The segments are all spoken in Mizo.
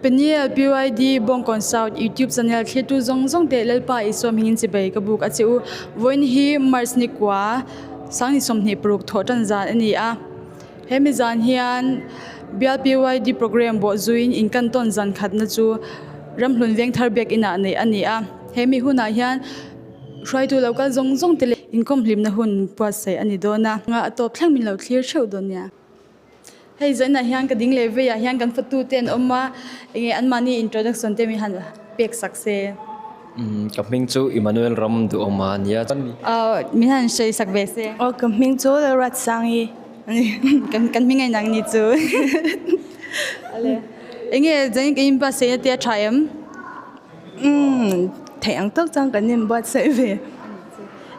Peniel PYD Bawngkawn South YouTube channel thlirtu zawng zawng te Lalpa Isua hmingin chibai ka buk a che u. Vawiin hi March ni kua Sangni 26 thawh tan zan a ni a. Hemi zan hian Bial PYD program bawh zuiin inkan tawn zan khatna chu Ramhlun Vengthar Biakinah neih a ni a. Hemi hunah hian hruaitu lo kal zawng zawng te leh inkhawm hlimna hun buatsaih a ni dawn a. A tawp thleng min lo thlir theuh dawn nia. Hei zainah hian ka ding leh veiah hian kan fatu te an awm a, enge anmahni introduction te min han pek sak se. Umm ka hming chu Emmanuel Ram Duhawma a nia. Aw min han sawi sak ve se. Aw ka hming chu Lalruatsangi a ni. Kan kan hming a inang ni chu. Ale enge zain ka inbuatsaihna te a tha em? Umm theih ang tawk chuan kan inbuatsaih ve.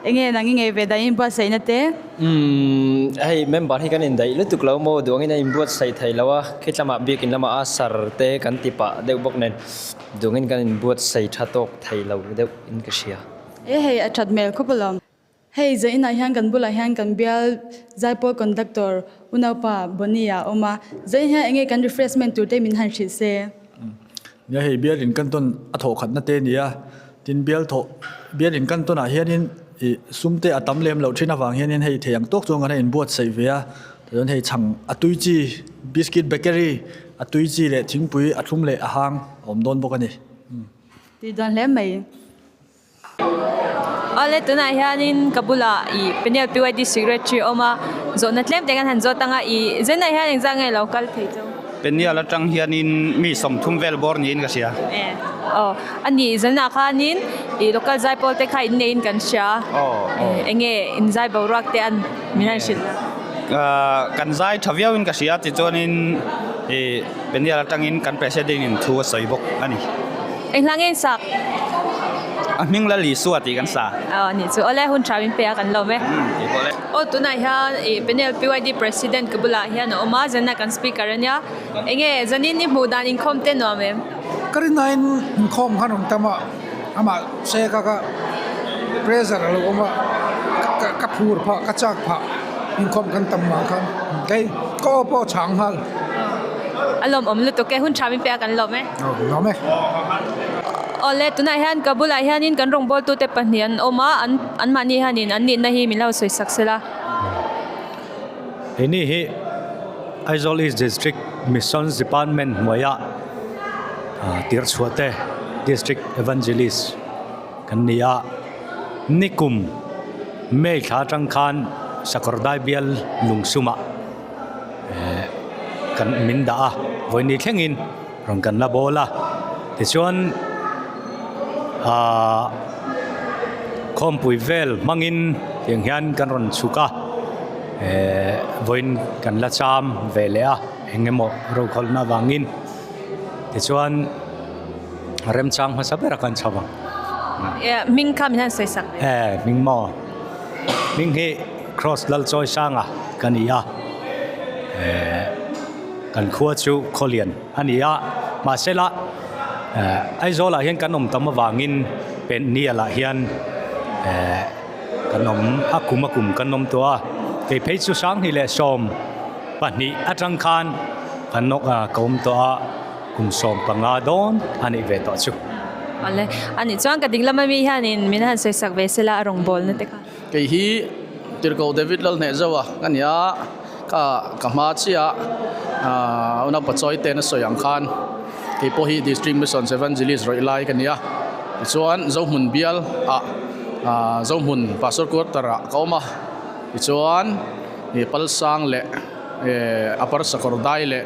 Enge nang i ngei ve dan inbuatsaihna te? Umm hei member hi kan indaih lutuk lo maw duangin a inbuatsaih thei lo a, khitlamah biakin lamah a sar te kan ti pah deuh bawk nen duangin kan inbuatsaih tha tawk thei lo deuh in ka hria. E hei a that hmel khawp alawm. Hei zainah hian kan bulah hian kan bial zaipawl conductor unaupa Bonnie a awm a, zain hian enge kan refreshment tur te min han hrilh se. Nia hei bial in kan tawn a thawh khatna te a ni a, tin bial thawh bial in kan tawnah hianin ih sum te a tam lem loh thin avang hianin hei thei ang tawk chuan kan han inbuatsaih ve a, tichuan hei chhang a tui chi biscuit bakery a tui chi leh thingpui a thlum leh a hang a awm dawn bawk a ni. Tih dawn hle mai. Awle tunah hianin ka bulah ih Peniel PYD secretary a awm a, zawhna tlem te kan han zawt ang a, ih zenah hian engzah nge lo kal thei chu? Peniel atang hianin mi 30 vel bawr niin ka hria. E aw a nih zanah khanin ih local zaipawl te kha in neiin kan hria a, enge in zai boruak te an min han hrilh la? Kan zai tha viauin ka hria tichuanin ih Peniel atangin kan president in thu a sawi bawk a ni. Eng hla nge in sak? A hming Lal Isua tih kan sa. Aw a nih chu. Awle hun tha min pe a kan lawm e. Umm tih pawh le. Aw tunah hian ih Peniel PYD president ka bulah hian a awm a, zanah kan speaker a nia. Enge zanin i hmuh dan inkhawm te nuam em? Ka rinaiin inkhawm khan rawn tam a, amah se kha kha pressure a lo awm a, ka ka phur phah ka chak phah inkhawm kan tam vang khan kei ka aw pawh a chhang nghal. A lawmawm lutuk e, hun tha min pe a kan lawm e. Aw lawm e. Awle tunah hian ka bulah hianin kan rawngbawltute pahnih an awm a, an anmahni hianin an nihna hi min lo sawi sak sela. Heni hi Aizawl East District Missions Department hnuaia tirchhuah te District Evangelist kan ni a, nikum May thla atang khan Sakawrdai bial lungsumah kan min dah a, vawiin thlengin rawn kan la bawl a, tichuan ahh khawmpui vel hmangin tiang hian kan rawn chhuk a ehh vawiin kan la cham ve leh a eng emaw rokhawlhna avangin tichuan remchang hmasa ber a kan chho ang. Hming kha min han sawi sak ve. Eh hming maw hming hi Cross Lalchawisanga ka ni a ehh kan khua chu Khawlian a ni a mahsela eh Aizawlah hian kan awm tam avangin Pennialah hian eh kan awm a kum a kum kan awm tawh a kei phei chu 2012 atang khan kan ka awm tawh a kum 15 dawn a nih ve tawh chu. Awle a nih chuan ka ding lam ami hianin min han sawi sak ve sela a rawngbawlna te kha. Kei hi Tirhkoh David Lalhnehzoa ka ni a, ka ka hma chiah a unaupa chawi ten a sawi ang khan kei pawh hi District Missions Evangelist rawih lai ka ni a, tichuan Zohmun bial ah Zohmun Pastor Quarter ah ka awm a, tichuan Palsang leh Upper Sakawrdai leh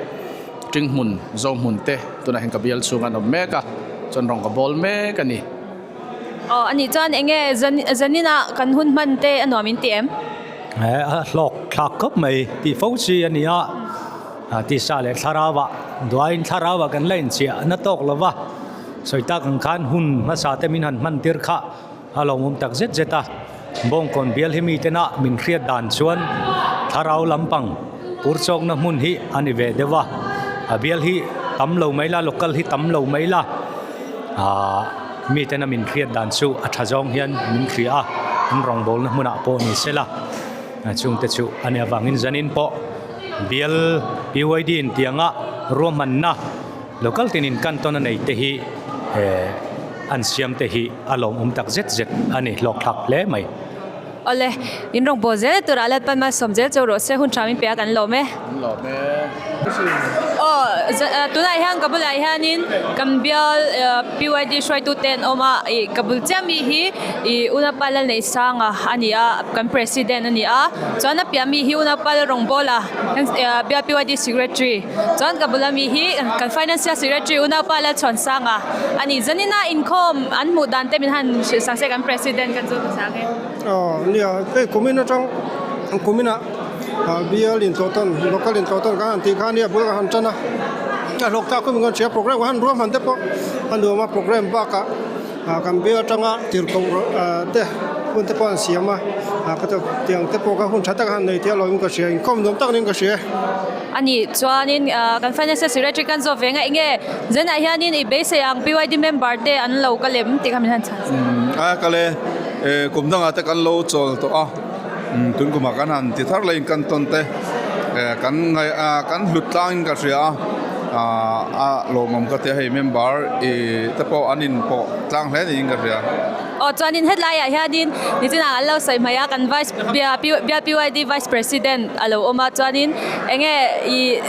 Tinghmun Zohmun te tunah hian ka bial chhung an awm mek a, chuan rawng ka bawl mek a ni. Aw a nih chuan eng nge zanin ah kan hun hman te a nuam in ti em? Eh a hlawk thlak khawp mai tih fo chi a ni a, tisa leh thlarau ah duain thlarau ah kan la inchiah na tawk lo va, sawi tak ang khan hun hmasa te min han hman tir kha a lawmawm tak zet zet a, Bawngkawn bial hi miten a min hriat dan chuan thlarau lampang pur chawkna hmun hi a ni ve deuh a, a bial hi tam lo mai la local hi tam lo mai la. Aaa miten a min hriat dan chu a tha zawng hian min hria a, an rawngbawlna hmunah pawh ni se la, chungte chu a nih avangin zanin pawh bial PYD in tianga ruahmanna Local tinin kan tawn a nei te hi an siam te hi a lawmawm tak zet zet a ni hlawk thlak hle mai. Awle, in rawn bawl zel turah Lalpan malsawm zel chauh rawh se, hun tha min pe a kan lawm e. Kan lawm e. Aw, tunah hian ka bulah hianin kan bial PYD hruaitute an awm a, ih ka bul chiah mi hi ih Unapa Lalneihsanga a ni a, kan President a ni a, chuan a piah mi hi Unapa Lalrawngbawla bial PYD Secretary, chuan ka bula mi hi kan Financial Secretary Unapa Lalchhuansanga a ni. Zanina inkhawm an hmuh dan te min han hrilh sak se kan President kan chu hmasa ang e. Aw nia, hei kumin atang kuminah bial intlawhtawn local intlawhtawn kan han tih kha nia bul kan han tan a, a hlawk tak khawp in kan hria program kan han ruam han te pawh a nuam a program bakah kan bial atanga tirhkoh te hun te pawh an siam a, ka tiang te pawh kha hun tha tak a han nei thei a lawm in ka hria inkhawm nuam tak niin ka hria e. A nih chuanin kan Financial Secretary kan zawh ve ngaih nge zanah hianin i beisei ang PYD member te an lo kal em tih kha min han chhan se. A kal e, kum dangah te kan lo chawl tawh a, tun kumah kan han ti thar laiin kan tawn te kan ngaih kan hlut tlangin ka hria a, a lawmawm ka tia hei member te pawh an inpawh tlang hle niin ka hria. Aw chuanin hetlaiah hianin nichinah an lo sawi hmai a kan vice bial PYD vice president a lo awm a chuanin enge ih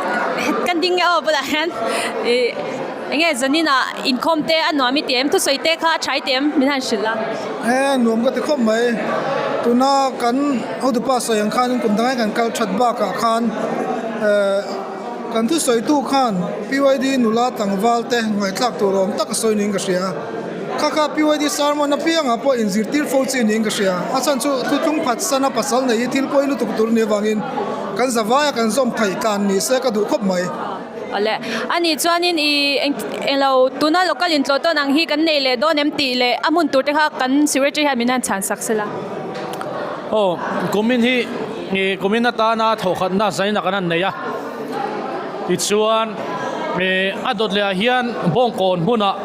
kan ding nge aw bulah hian ih enge zaninah inkhawm te a nuam i ti em thusawi te kha a tha i ti em min han hrilh a. E nuam ka ti khawp mai tuna kan hotupa sawi ang khanin kum dangah kan kal that bakah khan eh kan thusawitu khan PYD nula tlangval te ngaihthlak tur awm tak a sawi niin ka hria. Kha kha PYD sermon apiangah pawh inzirtir fo chi niin ka hria. A chhan chu thutlung phat sana pasal nei hi thil pawi lutuk tur nih avangin kan zavaia kan zawm theih tlan ni se ka duh khawp mai. Awle, ani chuanin i englo tuna local intlawh tawn ang hi kan nei leh dawn em tih leh a hmun tur te kha kan secretary hian min han chhan sak sela. Aw, kumin hi kumin atana thawhkhatna zaina kan han nei a, tichuan a dawt lehah hian bawngkawn hmunah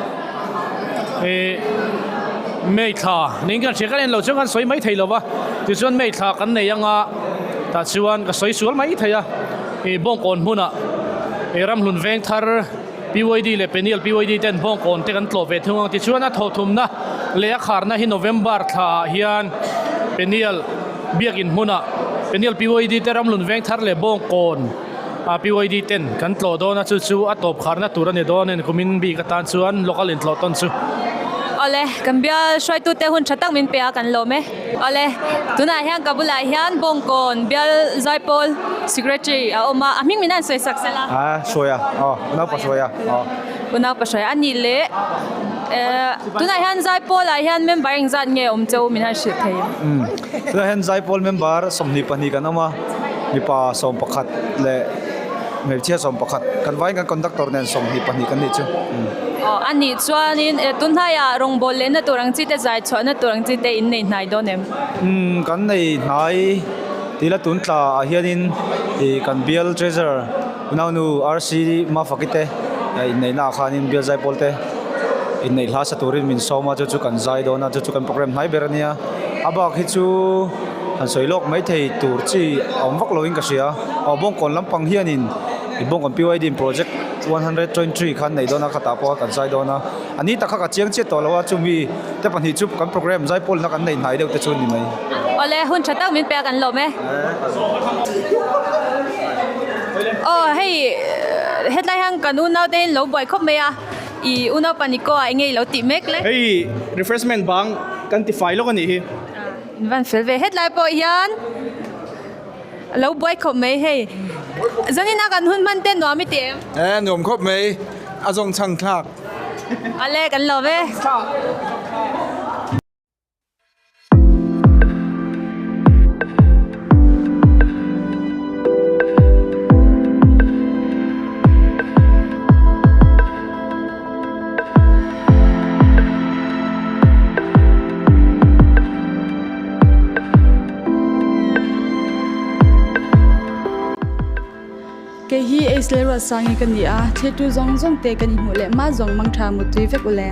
Ih May thla niin kan hria kan en lo chuan kan sawi mai thei lo va tichuan May thla kan nei anga tah chuan ka sawi sual mai thei a ih Bawngkawn hmunah ih Ramhlun veng thar PYD leh Peniel PYD ten Bawngkawn te kan tlawh ve thung ang tichuan a thawhthumna leh a kharna hi November thla ah hian Peniel biakin hmunah Peniel PYD te Ramhlun veng thar leh Bawngkawn A PYD ten kan tlawh dawn a chu chu a tawp kharna tur a ni dawn en kumin bik atan chuan local intlawh tawn chu. Awle, kan bial hruaitute hun tha tak min pe a kan lawm e. Awle, tunah hian ka bulah hian Bawngkawn bial Zaipawl Secretary a awm a, a hming min han sawi sak sela. A, Hruaia, aw, Unaupa Hruaia, aw. Unaupa Hruaia, a nih leh tunah hian Zaipawl ah hian member engzat nge awm cheu min han hrilh thei? Umm, tunah hian Zaipawl member 22 kan awm a. Mipa 11 leh hmeichhia 11 kan vaiin kan conductor nen 22 kan nih chu. Aw a nih chuanin tunhnaiah rawngbâwl lehna tur ang chi te zai chhuahna tur ang chi te in nei hnai dawn em? Umm kan nei hnai tila tun tla ah hianin ih kan bial treasurer unaunu RC Mafaki te inneihna ah khanin bial zaipawl te inneih hla sa turin min sawm a chu chu kan zai dawn a chu chu kan program hnai ber a nia a bak hi chu Han sawi lawk mai thei tur chi a awm vak loin ka hria. Aw Bawngkawn lampang hianin i Bawngkawn PYD in project 123 khan nei dawn a khatah pawh kan zai dawn a. A ni tak kha ka chiang chiah tawh lo a chumi te pahnih chu kan program zai pawlna kan nei hnai deuh te chu a ni mai. Awle hun tha tak min pe a kan lawm e. Aw hei hetlai hian kan unau te hian lo buai khawp mai a i unau paniko ah enge i lo tih mek le. Hei refreshment bang kan ti fai lawk a nih hi. In van fel ve hetlai pawh hian a lo buai khawp mai hei zanin a kan hun hman te nuam i ti em? E nuam khawp mai a zawng chhang thlak. Awle kan lo ve. Kei hi Ace Lalruatsangi ka ni a, thiltu zawng zawng te kan inhmuh leh mah zawng mang tha muttui vek u le.